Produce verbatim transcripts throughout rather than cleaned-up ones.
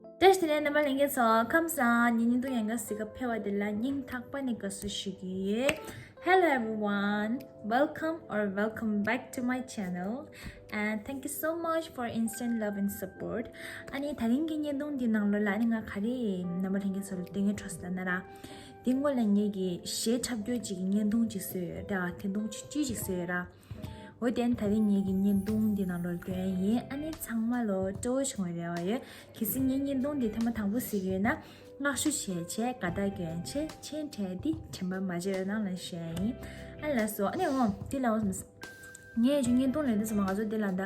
བཀྲ་ཤིས་བདེ་ལེགས། རྣམ་པ་ལྷན་རྒྱས་ཚོ་ཁམས་བཟང་། ངའི་བརྙན་ཐུང་ཡང་ག་གཟིགས་ག་ཕེབས་པ་དེ་ལ་སྙིང་ཐག་པ་ནས་དགའ་བསུ་ཞུ་གི་ཡོད། Hello everyone, welcome or welcome back to my channel and thank you so much for instant love and support. ཨ་ནི་ད་རིང་གི་བརྙན་ཐུང་འདི་ནང་ལོགས་ལ་ཨ་ནི་ང་ག་རེ་རྣམ་པ་ལྷན་རྒྱས་ཚོ་ལ་སྟོན་གི་འགྲོ་ཟེར་ན་ར། འདི་སྔོན་ལ་ངེད་ཀྱིས་གཞས་འཁྲབ་སྟོན་ཅིག་གི་བརྙན་ཐུང་ཅིག་བཟོས་ཡོད་ད། བརྙན་ཐུང་ཅིག་ཅིག་བཟོས་ཡོད་ར། འོ་དེ་ད་རིང་ངེད་ཀྱི་བརྙན་ཐུང་འདི་ནང་ལོགས་སྟོན་ཡིན། ཨ་ནི་ཚང་མ་ལོ་སྤྲོ་བོ་བྱུང་བའི་རེ་བ་ཡོད། གལ་སྲིད་ངའི་བརྙན་ཐུང་འདི་ཐེངས་མ་དང་པོ་གཟིགས་ཡོད་ན་བསྔགས་བརྗོད་བྱས་བྱས་དགའ་རྟགས་སྐྱོན་བྱས་མཆན་སྤྲད་དེ་དྲན་པ་མ་བརྗེད་རོགས་གནང་ལ་ཞུ་ཡ་ཡིན། ཨ་ལགས་སོ། ཨ་ནི་འོ་འདི་ལ་འོ་ངས་ཅིག་བརྙན་ཐུང་ལེན་དུས་ཙམ་པ་ང་ཚོ་འདི་ལ་ད་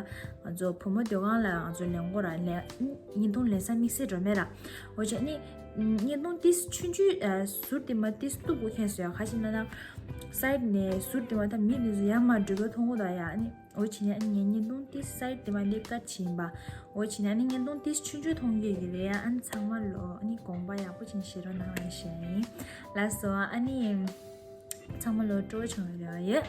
ང་ཚོ་བུ་མོ་སྡོད་ཁང་ལ་ང་ཚོ་ལེན་དགོས་ར། ལེན་བརྙན་ཐུང་ལེན་ས་དམིགས་བསལ་འགྲོ་མེད་ར། འོ་བྱས་ནི་བརྙན་ཐུང་ཏིས་ཆུང་ཆུང་ཨ་ཟུར་དེ་མ་ཏིས་སྟུག་པོ་ཁྱེར་སོང་ཡ། ག་ཅི་ན་ན་སའིཌ་ནས་ཟུར་དེ་མ་ད་མི་དེ་ཚོ་ཡར་མར་འགྲོ་གི་མཐོང་གི་འདུག་ཡ། ཨ་ནི་འོ་བྱས་ནས་ཨ་ནི་ངས་བརྙན་ཐུང་ཏིས་སའིཌ་དེ་མ་ལེབ་ཀ་བྱིན་པ། འོ་བྱས་ནས་ཨ་ནི་བརྙན་ཐུང་ཏིས་ཆུང་ཆུང་མཐོང་གི་ཡོད་ཀྱི་རེད་ཡ། ཨ་ནི་ཚང་མ་ལོ་ཨ་ནི་དགོངས་པ་ཡག་པོ་ཅིག་བཞེས་རོགས་གནང་ལ་ཞུ་ཡ་ཡིན། ལགས་སོ། ཨ་ནི་ཚང་མ་ལོ་སྤྲོ་བོ་བྱུང་བའི་རེ་བ་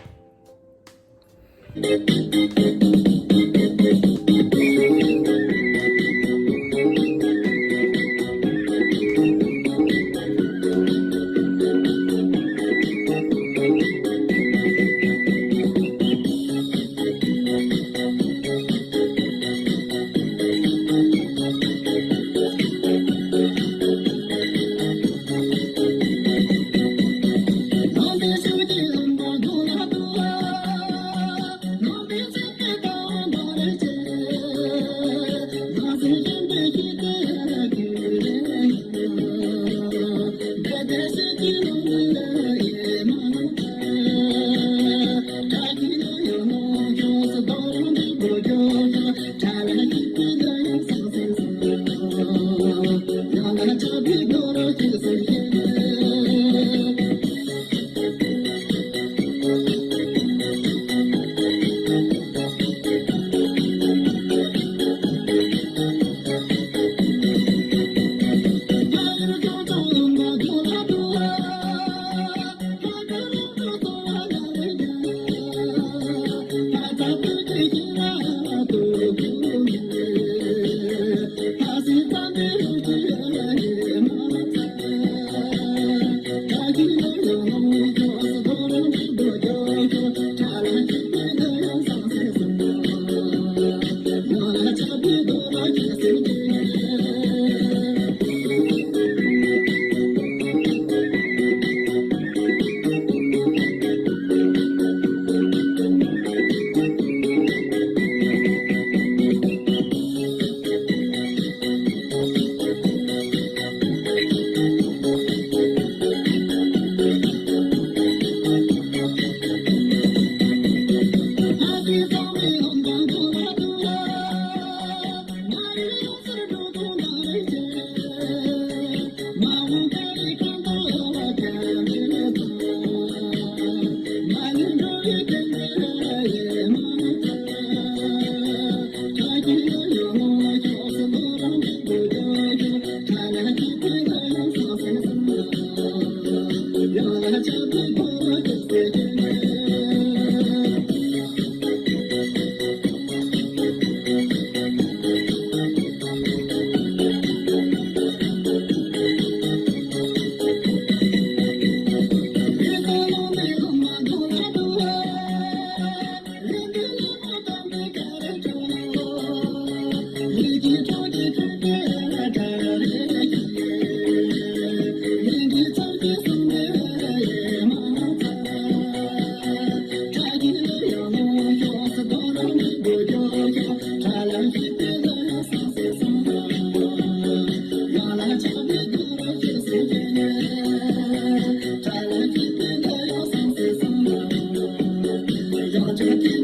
ཡོད།